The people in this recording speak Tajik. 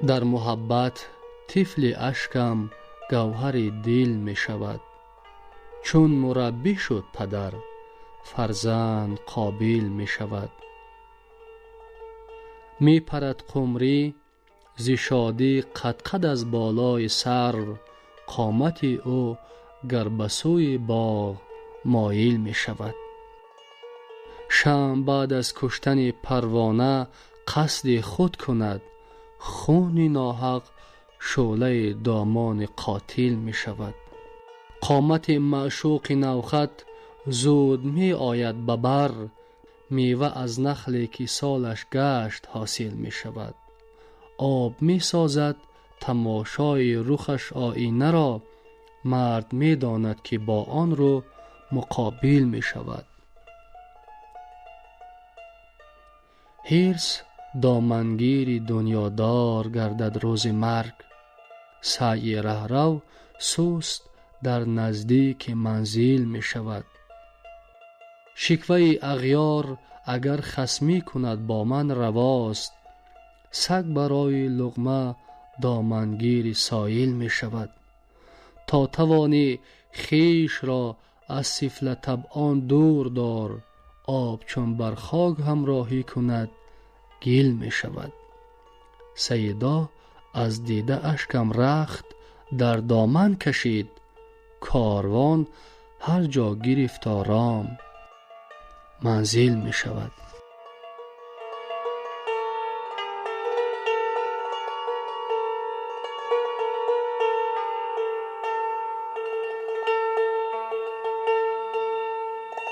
Дар муҳаббат тифли ашкам гавҳари дил мешавад. Чун мураббӣ шуд падар, фарзанд қобил мешавад. Мепарад қумрӣ зи шодӣ қадқад аз болои сарв, қомати ӯ гар ба сӯи боғ моил мешавад. Шамъ баъд аз куштани парвона қасди худ кунад, хуни ноҳақ шӯълаи домони қотил мешавад. Қомати маъшуқи навхат зуд меояд ба бар, мева аз нахле ки солаш гашт ҳосил мешавад. Об месозад тамошои рухаш оинаро, мард медонад ки бо он рӯ муқобил мешавад. Ҳирс домангири дунёдор гардад рӯзи марг, саъйи раҳрав суст дар наздики манзил мешавад. Шикваи ағёр агар хасмӣ кунад бо ман равост, саг барои луқма домангири соил мешавад. То тавонӣ хешро аз сифлатабъон дур дор, об чун бар хок ҳамроҳӣ кунад гил мешавад. Саидо аз дида ашкам рахт дар доман кашид, корвон ҳар ҷо гирифт ором манзил мешавад.